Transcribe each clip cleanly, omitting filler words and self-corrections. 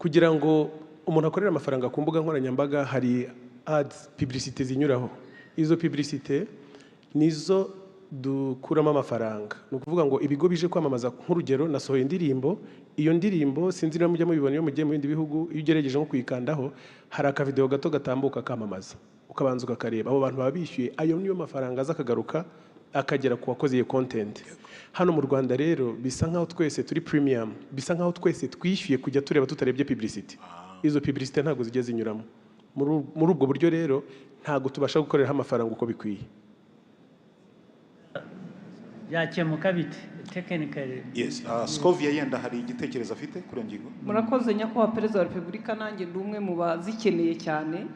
Kugira ngo umuntu akorere amafaranga ku mbuga nkoranyambaga, hari ads, publicité zinyuraho. Izo publicité nizo dukuramo amafaranga. Ni ukuvuga ngo ibigo bije kwamamaza, nk'urugero nasohoye indirimbo, iyo ndirimbo sinzi niba mujya mubibona iyo mugiye mu bindi bihugu, iyo ugerageje nko kuyikandaho hari akavideo gato gatambuka kamamaza, ukabanza ukakareba. Abo bantu baba bishyuye, ayo niyo mafaranga aza akagaruka akagera ku wakoze iyo content. Hano mu Rwanda rero bisa nkaho twese turi premium, bisa nkaho twese twishyuye kujya tureba tutarebye publicity. Izo publicity ntabwo zijya zinyuramo. Muri ubwo buryo rero ntabwo tubasha gukoreraho amafaranga uko bikwiye. Byakemuka bite technically? Yes, Scovia yenda hari igitekerezo afite kuri iyo ngingo. Murakoze, Nyakubahwa Perezida wa Repubulika. Nanjye ndi umwe mu bazikeneye cyane.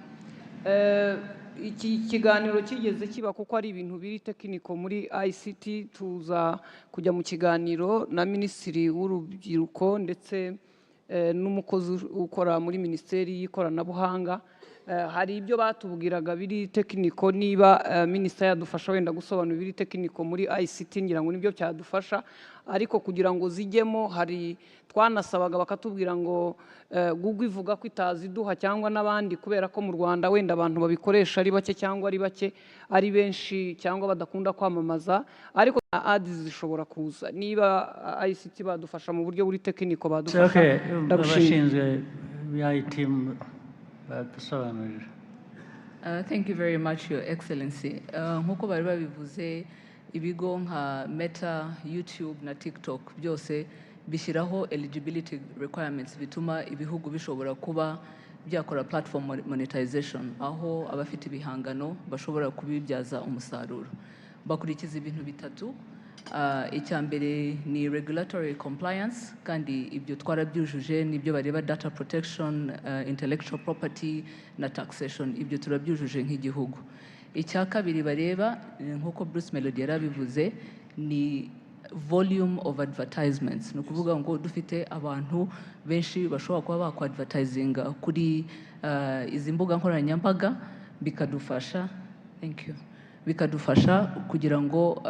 Iki kiganiro kigeze kiba, kuko ari ibintu biri technical muri ICT, tuza kujya mu kiganiro na Minisitiri w'Urubyiruko ndetse n'umukozi ukora muri Minisiteri y'Ikoranabuhanga. Hari ibyo batubwiraga biri technical. Niba minisita yadufasha wenda gusobanura ibiri technical muri ICT, ngira ngo nibyo byadufasha. Ariko kugira ngo zijyemo, hari twanasabaga bakatubwira ngo Google ivuga ko itaziduha cyangwa n'abandi, kubera ko mu Rwanda wenda abantu babikoresha ari bake, cyangwa ari bake ari benshi, cyangwa badakunda kwamamaza. Ariko ads zishobora kuza niba ICT badufasha mu buryo buri technical, badufasha. Okay. Ndagushimiye. Abashinzwe IT badusobanurira. Thank you very much, Your Excellency. Nk'uko bari babivuze, ibigo nka Meta, YouTube na TikTok byose bishyiraho eligibility requirements bituma ibihugu bishobora kuba byakora platform monetization, aho abafite ibihangano bashobora kubibyaza umusaruro. Bakurikiza ibintu bitatu. Icya mbere ni regulatory compliance, kandi ibyo twarabyujuje. Nibyo bareba: data protection, intellectual property na taxation. Ibyo turabyujuje nk'igihugu. Icya kabiri bareba, nk'uko Bruce Melody yarabivuze, ni volume of advertisements. Ni ukuvuga ngo dufite abantu benshi bashobora kuba bakwadvertisinga kuri izi mbuga nkoranyambaga, bikadufasha, thank you, bikadufasha kugira ngo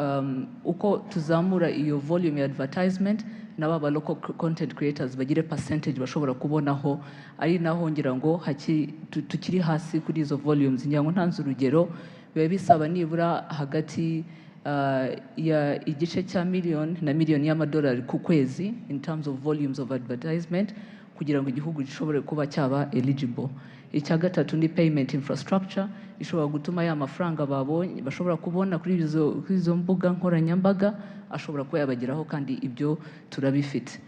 uko tuzamura iyo volume ya advertisement, nabo ba local content creators bagire percentage bashobora kubonaho. Ari naho ngira ngo tukiri hasi kuri izo volumes. Ngira ngo ntanze urugero, biba bisaba nibura hagati ya igice cya miliyoni na miliyoni y'amadolari ku kwezi in terms of volumes of advertisement kugira ngo igihugu gishobore kuba cyaba eligible. Icya gatatu ni payment infrastructure ishobora gutuma ya mafaranga babonye bashobora kubona kuri izo mbuga nkoranyambaga ashobora kuba yabageraho, kandi ibyo turabifite.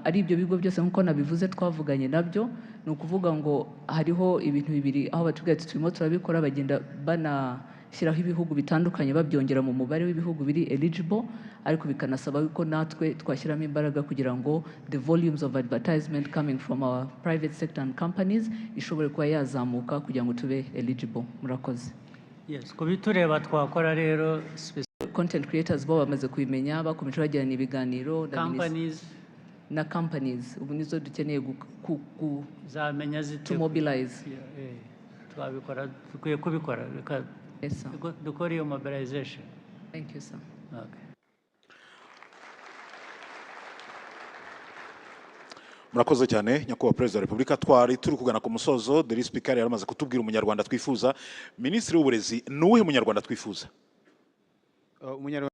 Ari ibyo bigo byose, nk'uko nabivuze, twavuganye nabyo. Ni ukuvuga ngo hariho ibintu bibiri aho batubwira ati turimo turabikora, bagenda banashyiraho ibihugu bitandukanye, babyongera mu mubare w'ibihugu biri eligible, ariko bikanasaba ko natwe twashyiramo imbaraga kugira ngo the volumes of advertisement coming from our private sector and companies ishobore kuba yazamuka kugira ngo tube eligible. Murakoze. Yes, ku bitureba twakora rero Content creators bo bamaze kubimenya, bakomeje bagirana ibiganiro na companies. Na companies ubu nizo dukeneye zamenya zite? To mobilize. Yeah, twabikora, dukwiye kubikora. Reka Yes, sir. dukore iyo mobilization. Thank you, sir. Okay. Murakoze cyane, Nyakubahwa Perezida wa Repubulika. Twari turi kugana ku musozo. Deri Speaker yaramaze kutubwira umunyarwanda twifuza. Minisitiri w'Uburezi, ni uwuhe munyarwanda twifuza? Umunyarwanda